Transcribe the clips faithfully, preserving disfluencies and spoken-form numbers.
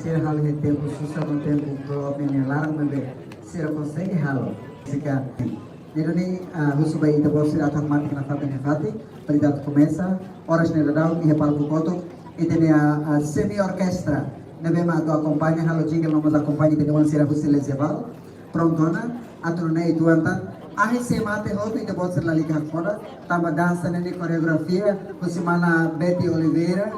Sira halo iha tempu susar no tempu klop ne'e nia laran, maibé sira konsege halo. Sika. Ne'e duni, ah, husu ba ita-boot sira atu hakmatek nafatin-nafatin, para ita atu komesa, oras ne'e daudaun iha palku kotuk, ita-nia, ah, semi orkestra ne'ebé mak atu akompaña, halo jingle no mós akompaña ita-nia oan sira husi Lezebal. Prontu ona, atu nune'e uitoan tan, ahi sei mate hotu, ita-boot sira lalika hakfodak, tanba dansa ne'e nia koreografia husi mana Betty Oliveira,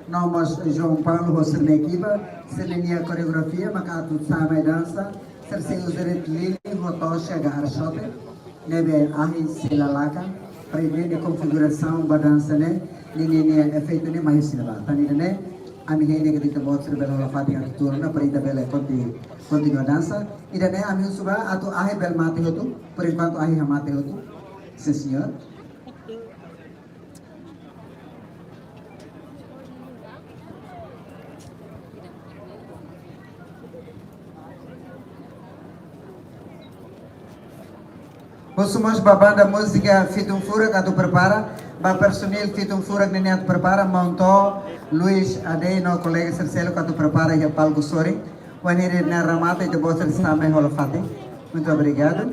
no mós João Paulo ho sira-nia ekipa, sira-nia koreografia maka atu sai mai dansa, sira sei uza rede lili ho tocha ka arxote, ne'ebé ahi sei la lakan, para ita-nia konfigurasaun ba dansa ne'e, ninia, ninia efeitu ne'e mai husi ne'ebá. Tan ida-ne'e, ami hein de'it katak ita-boot sira bele hola fatin atu tuur ona, para ita bele konti-, kontinua dansa. Ida-ne'e ami husu ba atu ahi bele mate hotu, por enquanto ahi sei mate hotu. Sim, senhor. Husu mós ba banda múzika Fitun Furak atu prepara, ba personil Fitun Furak nian atu prepara, Monto, Luis, Adei no kolega sira seluk atu prepara iha palku sorin. Wainhira ne'e remata, ita-boot sira sai mai hola fatin. Muito obrigado.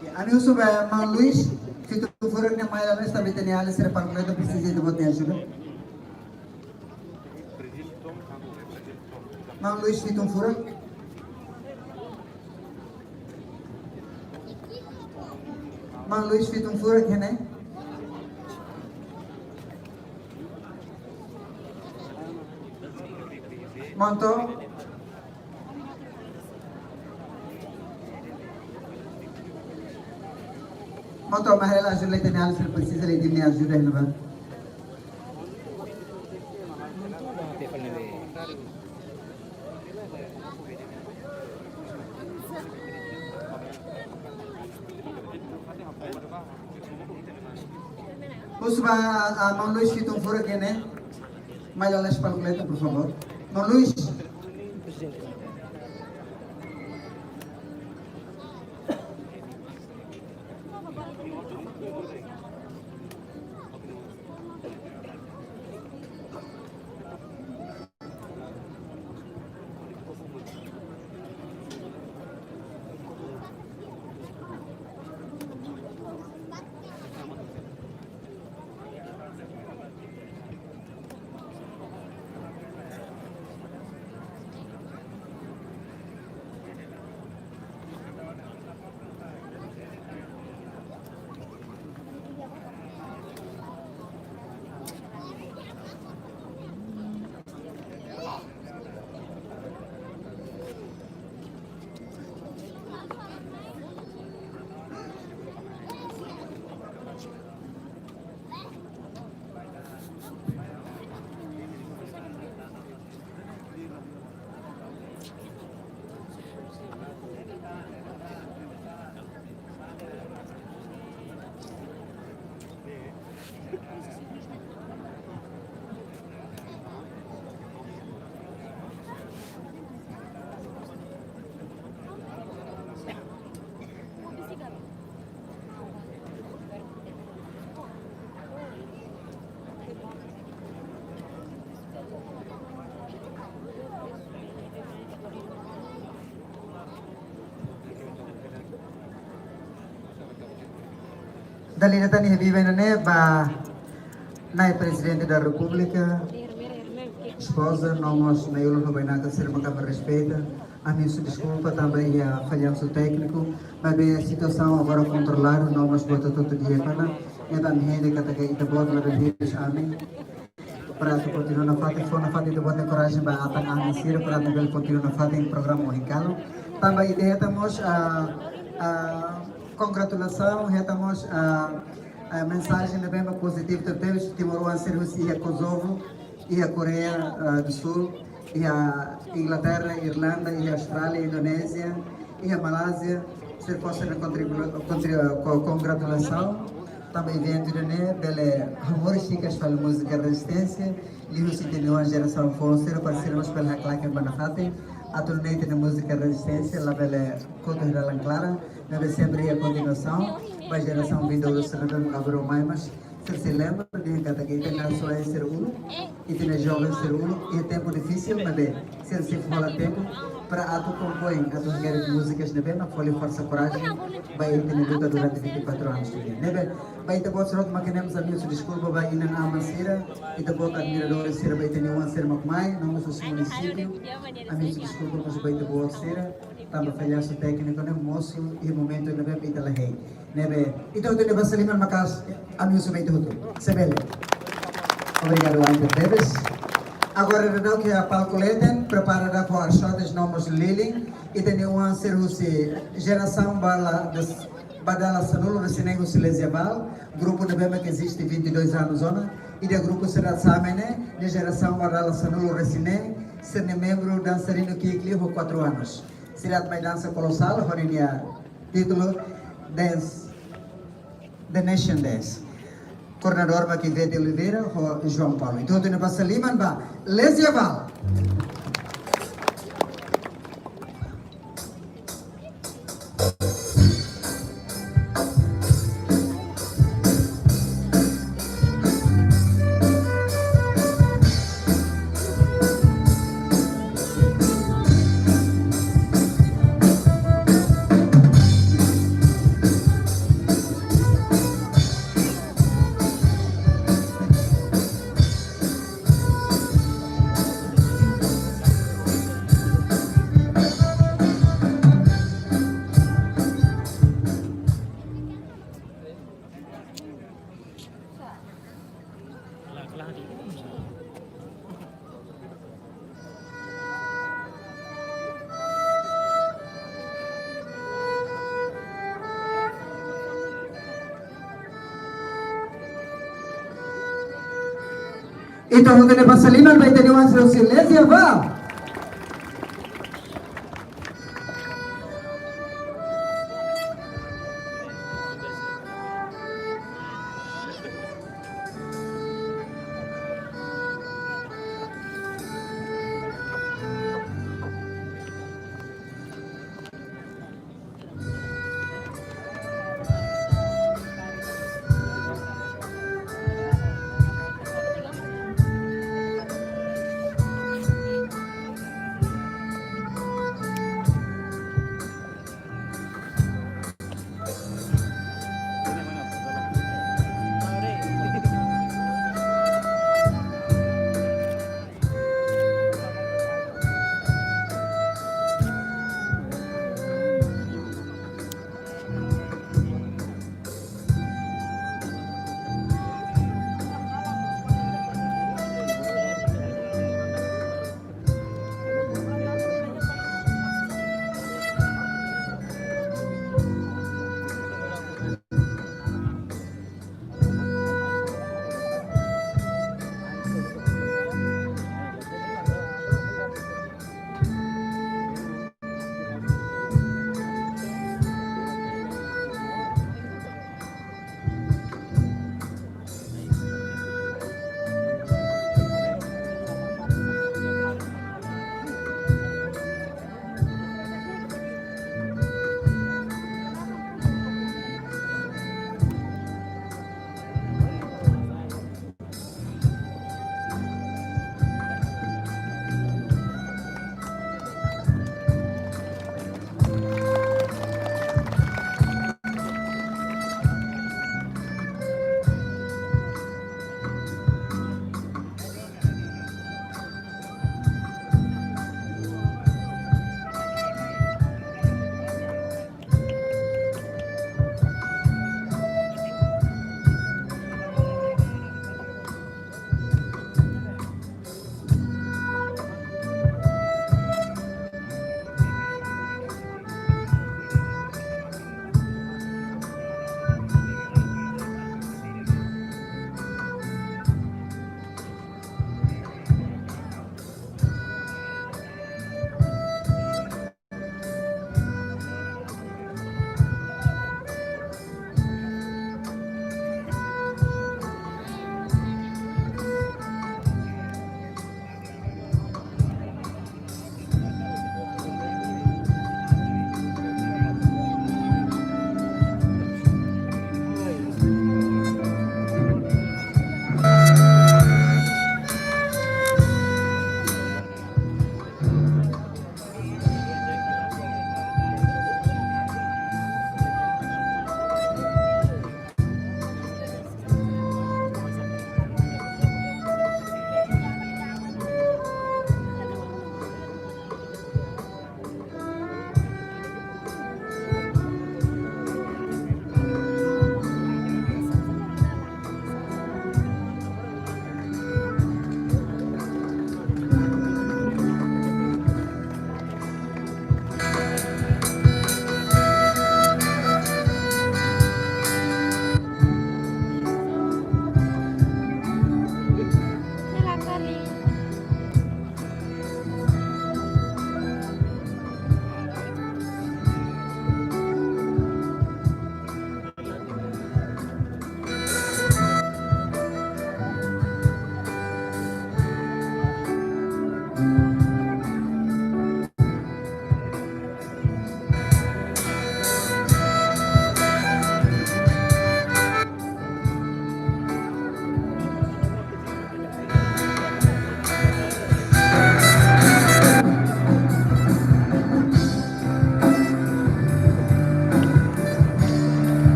Ya, ami husu ba maun Luis, Fitun Furak nian mai lalees, tanba ita-nia alin sira palku leten, presiza ita-boot nia ajuda. Maun Luis Fitun Furak. Maun Luis Fitun Furak iha ne'e? Monto. Monto, mai hela ajuda, ita-nia alin sira presiza ita-nia ajuda iha ne'ebá. Husu ba, ah, maun Luis Fitun Furak iha ne'e. Mai lalees palku leten, por favór. Maun Luis. Dala ida tan iha biban ida-ne'e ba Na'i Prezidente da Repúblika, espoza, no mós na'i-ulun ho bainaka sira mak ami respeita. Ami husu deskulpa tanba iha fallansu tékniku, maibé situasaun agora kontroladu, no mós buat hotu-hotu di'ak ona. Ne'ebé ami hein de'it katak ita-boot labele hirus ami. Para atu kontinua nafatin, fó nafatin ita-boot nia korajen ba atan-aman sira, para atu bele kontinua nafatin programa ohin kalan. Tanba ita hetan mós, ah, ah, kongratulasaun, hetan mós, ah, ah, mensajen ne'ebé mak pozitivu tebes, timoroan sira husi iha Kosovo, iha Koreia, ah, do Sul, iha Inglaterra, Irlanda, iha Austrália, Indonézia, iha Malázia, sira fó sira-nia kontribu-, kontri-, ko-, kongratulasaun. Tanba eventu ida-ne'e bele hamoris hikas fali múzika rezisténsia, liuhusi ita-nia jerasaun foun sira, para sira mós bele haklaken ba nafatin, atu nune'e ita-nia múzika rezisténsia labele kotu iha dalan klaran, maibé sempre iha kontinuasaun, ba jerasaun vindoura sira ne'ebé mak aban-bainrua mai, mas sira sei lembra dehan katak ita-nia nasaun sira uluk, ita-nia joven sira uluk, iha tempu difisil, maibé sira sei hola tempu para atu kompoin, atu hakerek múzikas ne'ebé mak fó liu forsa, korajen ba ita-nia luta durante vinte e quatro anos. Ne'ebé, ba ita-boot sira hotu mak ne'e mós ami husu deskulpa ba inan-aman sira, ita-boot admiradores sira, ba ita-nia oan sira mak mai, no mós husi munisípiu, ami husu deskulpa mós ba ita-boot sira, tanba fallansu tékniku ne'e mosu iha momentu ne'ebé ita la hein. Ne'ebé, ita hotu ne'e basa liman maka'as, ami husu ba ita hotu. Se bele. Obrigadu, Anjo Davis. Agora daudaun iha palku leten, prepara daudaun ho arxotes no mós lilin. Ita-nia oan sira husi jerasaun ba dala, ba dala sanulu-resin-neen husi Leziaval, grupu ne'ebé mak eziste vinte e dois anos ona. Ida grupu sira same ne'e, de jerasaun ba dala sanulu-resin-neen, sira-nia membru dansarinu ki'ik liu ho quatro anos. Sira atu mai dansa kolosál, ho ninia títulu Dance, The Nation Dance. Koordenadór mak Ivete Oliveira ho João Paulo. Ita hotu ne'e basa liman ba Leziaval. Ita hotu ne'e basa liman ba ita-nia oan sira husi Leziaval.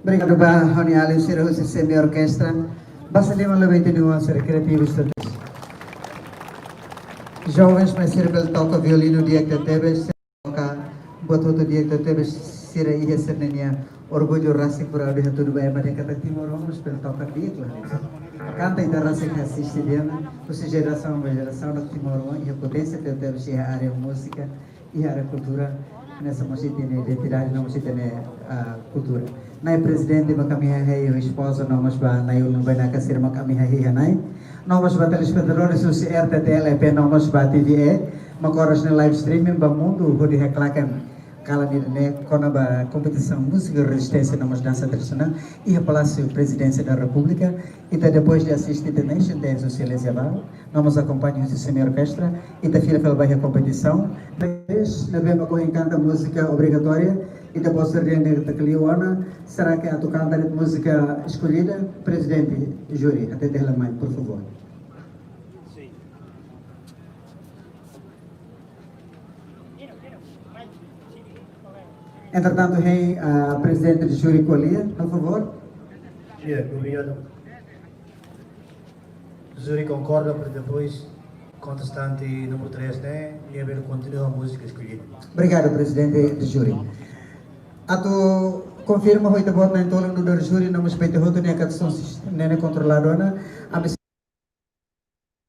Obrigadu ba ha'u-nia alin sira husi Semi Orkestra. Basa liman noventa e nove sira kreativu estudantil. Jovens, mas sira bele toka violinu di'ak tebes, toka buat hotu di'ak tebes, sira iha sira-nia orgullu rasik, ha'u hatudu ba ema dehan katak timoroan mós bele toka di'ak liu. Kanta ita rasik asiste di'ak, husi jerasaun ba jerasaun, no timoroan iha poténsia tebes iha área múzika, iha área kultura, hanesan mós ita-nia identidade, no mós ita-nia, ah, kultura. Na'i Prezidente, mak ami hahai ho espoza, no mós ba na'i ulun bainaka sira mak ami hahai iha ne'e. No mós ba telespetadores husi R T T L, E P, no mós ba T V E, mak oras ne'e live streaming ba mundu hodi haklaken kalan ida-ne'e kona-ba kompetisaun múzika rezisténsia no mós dansa tradisionál iha Palásiu Prezidénsia da Repúblika. Ita depois de asiste The Nation Dance husi Elizabeth, no mós akompaña husi Semi Orkestra, ita fila fali ba iha kompetisaun. Ne'ebé mak ohin kanta múzika obrigatória, ita-boot sira dehan katak liu ona, será que atu kanta de'it múzika eskolhida? Prezidente júri, hatete hela mai, por favór. Entretantu, hein, ah, prezidente de júri ko'alia, por favór. Di'ak, obrigadu. Júri konkorda para depois kontestante númeru três, ne'e, nia bele kontinua múzika eskolhida. Obrigadu, prezidente de júri. Atu konfirma ho ita-boot na'in-tolu nu'udar júri, no mós ba ita hotu, ne'e katak son sistema ne'e kontroladu ona, ami